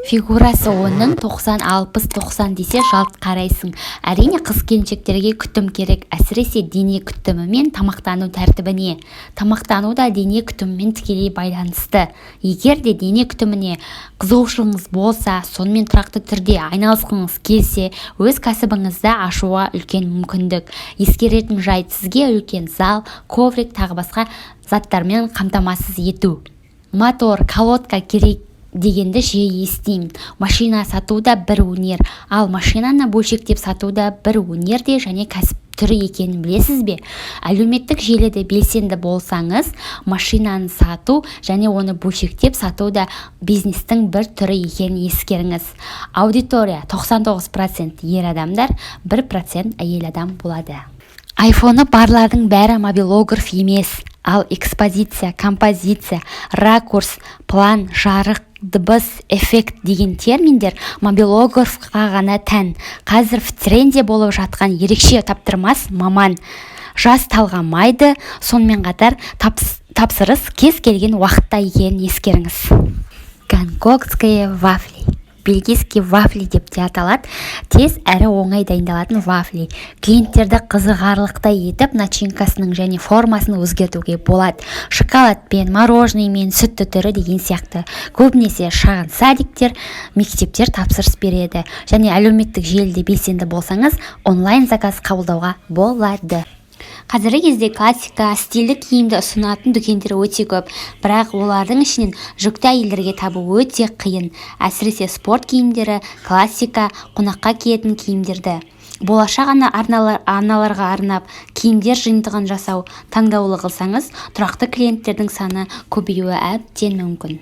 Фигурасы оның 90, 60, 90 десе, жалт қарайсың. Әрине, қыз-келіншектерге күтім керек. Әсіресе дене күтімі мен тамақтану тәртібіне. Тамақтану да дене күтімімен тікелей байланысты. Егер де дене күтіміне қызығушылығыңыз болса, сонымен тұрақты түрде айналысқыңыз келсе, өз кәсібіңізді ашуға үлкен мүмкіндік. Ескеретін жайт: сізге үлкен зал, коврик, тағы басқа заттармен қамтамасыз ету. Мотор, колодка керек дегенді жиі естимін. Машина сату да бір өнер. Ал машинаны бөлшектеп сату да бір өнер де және кәсіп түрі екенін білесіз бе? Әлеуметтік желіде белсенді болсаңыз, машинаны сату және оны бөлшектеп сату да бизнестің бір түрі екенін ескеріңіз. Аудитория 99% ер адамдар, 1% әйел адам болады. Айфоны барлардың бәрі мобилограф емес. Ал экспозиция, композиция, ракурс, план, жарық, дыбыс, эффект деген терминдер мобилографқа ғана тән. Қазір в тренде болып жатқан ерекше таптырмас маман. Жас талғамайды. Сонымен қатар тапсырыс кез келген уақытта екенін ескеріңіз. Гонконгские вафли, бельгийский вафли деп те аталады. Тез әрі оңай дайындалатын вафли. Клиенттерді қызығарлықтай етіп, начинкасының және формасын өзгертуге болады: шоколадпен, мороженыймен, сүтті түрі деген сияқты. Көбінесе шағын садиктер, мектептер тапсырыс береді. Және әлеуметтік желіде белсенді болсаңыз, онлайн заказ қабылдауға болады. Қазіргі кезде классика, стильді киімді ұсынатын дүкендер өте көп. Бірақ олардың ішінен жүкті әйелдерге табу өте қиын. Әсіресе спорт киімдері, классика, қонаққа киетін киімдерді. Болашақ аналарға арнап киімдер жиынтығын жасау таңдаулы қылсаңыз, тұрақты клиенттердің саны көбеюі әбден мүмкін.